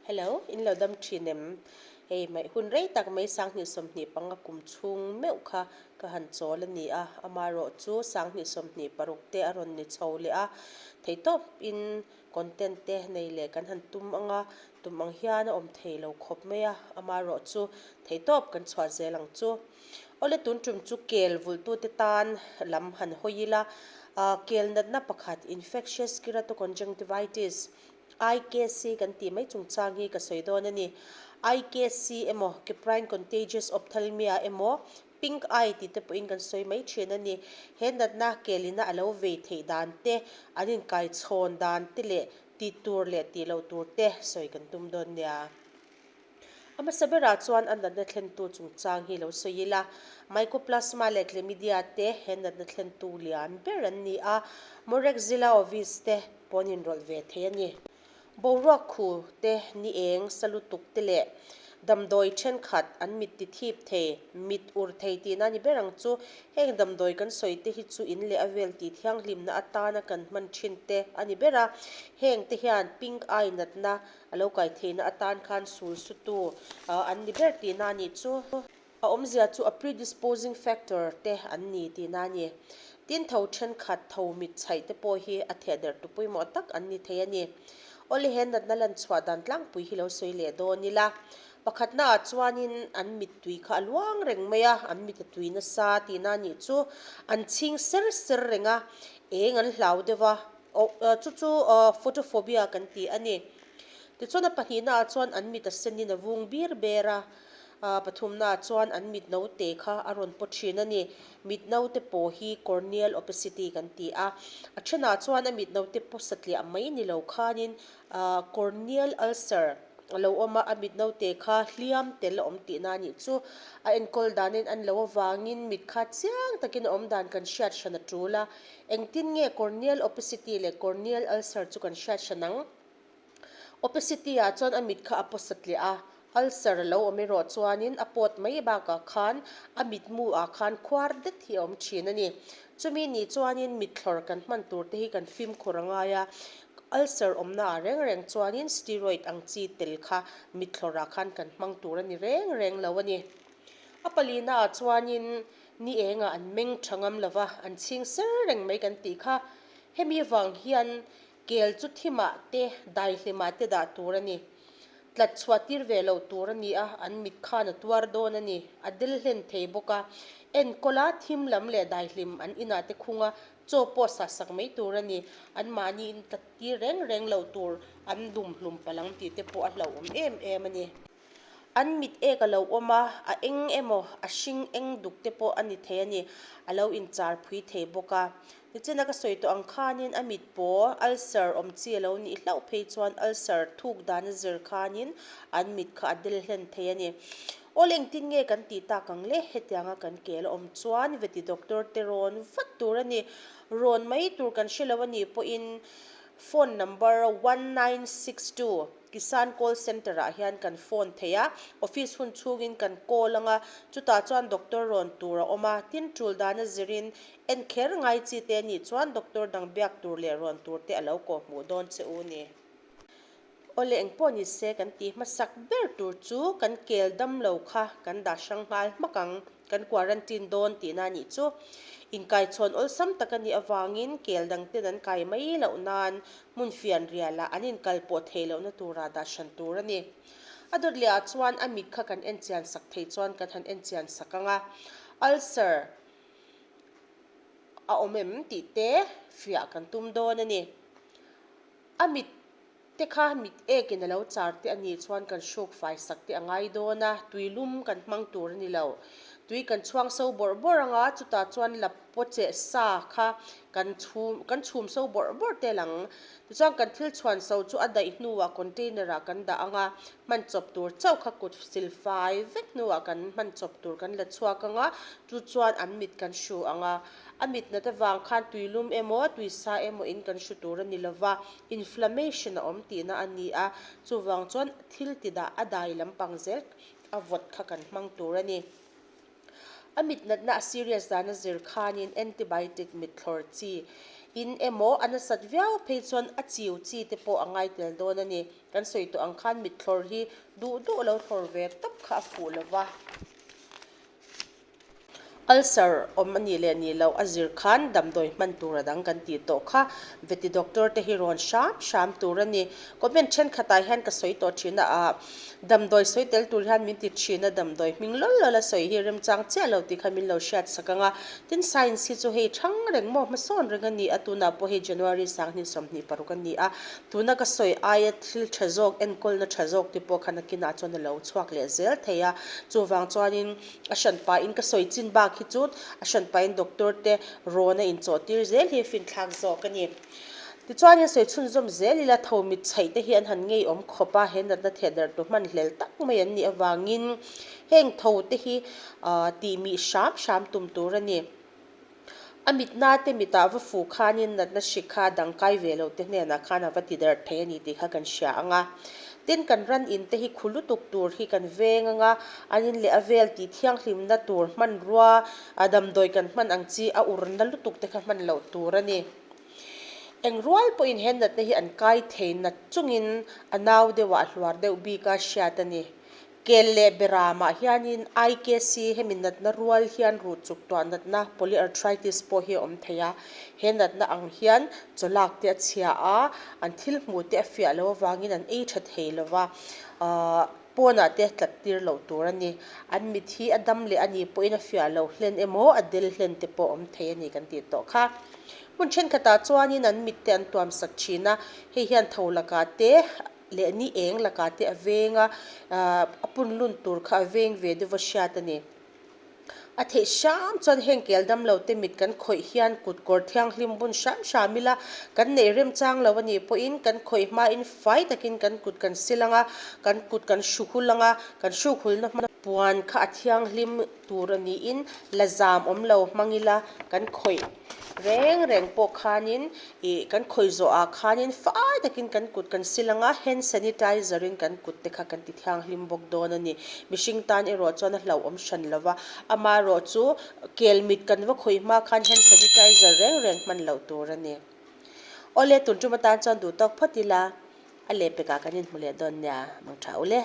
Hello, in lo dam thin em? Hei mai hun rei tak mai 2025 kum chhung meuh kha ka han chawl a ni a, amaherawh chu 2026 te a rawn ni chho leh a, theihtawp in content te nei leh kan han tum ang a, tum ang hian a awm thei lo khawp mai a, amaherawh chu theihtawp kan chhuah zel ang chu. Awle tun tum chu kel vulhtute tan lam han hawi ila, kel natna pakhat infectious keratoconjunctivitis, IKC, kan tih mai chungchang hi ka sawi dawn a ni. IKC emaw Caprine Contagious Ophthalmia emaw Pink eye tih te pawhin kan sawi mai thin a ni. He natna kelina a lo vei theih dan te, an inkaichhawn dan te leh tih tur leh tih loh tur te sawi kan tum dawn nia. A hmasa berah chuan a natna thlentu chungchang hi lo sawi ila, Mycoplasma leh Chlamydia te he natna thlentu lian ber an ni a, Moraxella ovis te pawh an inrawlh ve thei a ni. Boruak khu te, ni eng, sa lutuk te leh damdawi thenkhat an mit ti thip thei, mit ur thei tihna a ni ber ang chu. Heng damdawi kan sawi te hi chu in leh a vel tih thianghlimna atana kan hman thin te a ni ber a. Heng te hian pink eye natna a lo kai theihna atan khan sul sutu an ni ber tihna a nih chu. A awmzia chu a predisposing factor te an ni tihna a ni. Tin, tho thenkhat, tho mit chhaih te pawh hi a theh derh tu pawimawh tak an ni thei a ni. Awle he natna lan chhuah dan tlangpui hi lo sawi leh dawn ila. Pakhatna ah chuanin an mittui kha a luang reng mai a, an mit a tui nasa tihna a nih chu. An chhing ser ser reng a, eng an hlau deuh a, chu chu photophobia kan ti a ni. Tichuan a pahnihna ah chuan an mit a senin a vung bir ber a, Pathumnaah chuan an mit naute kha a rawn paw thin a ni. Mit naute pawh hi corneal opacity kan ti a. A thenah chuan a mit naute paw satliah mai ni lo khanin corneal ulcer a lo awm a, a mit naute kha hliam tel a awm tihna a nih chu. A enkawl danin an lo avangin mit kha chiang takin a awm dan kan hriat hran a tul a. Engtin nge corneal opacity leh corneal ulcer chu kan hriat hran ang? Opacity ah chuan a mit kha a paw satliah a, ulcer a lo awm erawh chuanin a pawt mai bakah khan a mitmu ah khan khuar det hi a awm thin a ni. Chumi ni chuanin mitthlawr kan hman tur te hi kan fimkhur a ngai a, ulcer awmna ah reng reng chuanin steroid ang chi tel kha mitthlawr ah khan kan hmang tur a ni reng reng lo a ni. A palina ah chuanin ni engah an meng tha ngam lova, an chhing ser reng mai kan tih kha. Hemi vang hian Kel chu thimah te, daihlimah te dah tur a ni. Tlat chhuah tir ve loh tur a ni a, an mit khan a tuar dawn a ni. A del hlen thei bawk a. Enkawl a, thim lam leh daihlim an inah te khung a, chaw pawh sah sak mai tur a ni. Anmahni in tlat tir reng reng loh tur an lum hlum palh ang tih te pawh a hlauhawm em em a ni. An mit ek a lo awm a, a eng emaw, a hring eng duk te pawh a ni thei a ni, a lo inchar phui thei bawk a. Nichina ka sawi tawh ang khanin a mit paw ulcer awm chi a lo nih hlauh phei chuan ulcer thuk dan a zir khanin an mit kha a del hlen thei a ni. Awl engtin nge kan tih tak ang le? Hetianga kan kel a awm chuan veti doctor te rawn vat tur a ni. Rawn mai tur kan hre lo a nih pawhin phone number 1962 Kisan Call Centre ah hian kan phone thei a, office hun chhungin kan call anga, chutah chuan doctor rawn tur a awm a, tin tul dana zirin en kher ngai chi te anih chuan doctor dang biak tur leh rawn tur te a lo kawh hmuh dawn che u ni. Awle engpawh ni se kan tih hmasak ber tur chu kan kel dam lo kha kan dah hrang nghal hmak ang. Kan quarantine dawn tihna a nih chu. Inkaichhawn awlsam tak a nih avangin kel dangten an kai mai loh nan hmun fian rialah an inkal pawh theih lohna turah dah hran tur a ni. A dawt lehah chuan a mit kha kan enchian sak thei chuan kan han enchian sak ang a, ulcer a awm em tih te fiah kan tum dawn a ni. A mit Te kha mit ekin a lo char te a nih chuan kan hruk fai sak te a ngai dawn a, tui lum kan hmang tur a ni lo. Tui kan chhuang so bawrh bawrh ang a, chutah chuan lap paw cheh sa kha kan chhum kan chhum so bawrh bawrh tel ang. Tichuan kan thil chhuan so chu a daih hnuah container ah kan dah ang a, hman chawp tur chauh kha kut sil fai vek hnuah kan hman chawp tur kan la chhuak ang a, chu chuan an mit kan hru ang a. A mit nat avang khan tuilum emaw tuisa emaw in kan hru tur a ni lova, inflammation a awm tihna a ni a, chuvang chuan thil ti dah a dai lampang zel a vawt kha kan hmang tur a ni. A mit natna a serious dan a zir khanin antibiotic mit thlawr chi In emaw a nasat viau phei chuan a chiu chi te pawh a ngai tel dawn a ni. Kan sawi tawh ang khan mitthlawr hi duh duh lo thlawr ve tawp kha a fuh lo va. Ulcer awm a nih leh nih loh a zir khan damdawi hman tur a dang kan tih tawh kha veti doctor te hi rawn hram hram tur a ni. Comment thenkhatah hian ka sawi tawh thin a, ah damdawi sawi tel tur hian min ti thin a, damdawi hming lawl lawl a sawi hi remchang chiah lo tih kha min lo hriat sak ang a. Tin science hi chu hei thang reng maw hmasawn reng a ni a, tunah pawh hei January 2026 a ni a, tuna ka sawi aia thil tha zawk enkawlna tha zawk te pawh kha nakinah chuan a lo chhuak leh zel thei a, chuvang chuanin A hranpain ka sawi chin bak hi chu a hranpain doctor te rawn a inchawh tir zel hi finthlak zawk a ni. Tichuan in sawi chhunzawm zel ila tho mit chhaih te hi an han ngeiawm khawp a, he natna theh darh tu hman hlel tak mai an nih avangin heng tho te hi tih mih hram hram tum tur a ni. A mitna te mitah va fuh khanin natna hrik kha dangkai ve lo te hnenah khan a va ti darh thei a ni tih kha kan hria ang a. Tin, kan ran in te hi khu lutuk tur hi kan veng ang a, an in leh a vel tih thianghlimna tur hmanrua a damdawi kan hman ang chi a urna lutuk te kha hman loh tur a ni. Eng rual pawhin he natna hi an kai thei nat chungin a nau deuhah a hluar deuh bik a hriat a ni. Kel leh Beramah hianin IKC hemi natna rual hian ruh chuk tuah natna polyarthritis pawh hi a awm thei a. He natna ang hian chawlak te a chhia a, an thil hmuh te a fiah loh avangin an ei tha thei lo va, pawnah te tlat tir loh tur a ni. An mit hi a dam leh a nih pawhin a fiah loh hlen emaw a del hlen te pawh a awm thei a ni kan tih tawh kha. Hmun thenkhatah chuanin an mit te an tuam sak thin a, hei hian tho lakah te leh ni eng lakah te a veng a, a pun lun tur kha a veng ve deuh va hriat a ni. A theih hram chuan heng kel dam lo te mit kan khawih hian kut kawr thianghlim bun hram hram ila, kan neih remchang lo a nih pawhin kan khawih hmain fai takin kan kut kan sil ang a, kan kut kan hru hul ang a, kan hruk hulna hmana puan kha a thianghlim tur a niin la zam awm lo hmang ila kan khawih reng reng pawh khanin ih kan khawih zawhah khanin fai takin kan kut kan sil ang a, hand sanitizer in kan kut te kha kan ti thianghlim bawk dawn a ni. Mihring tan erawh chuan a hlauhawm hran lo va, amaherawh chu kel mit kan va khawih hma khan hand sanitizer reng reng hman loh tur a ni. Awle tun tum atan chuan duh tawk phawt ila a lehpekah kan inhmu leh dawn nia, mang tha ule.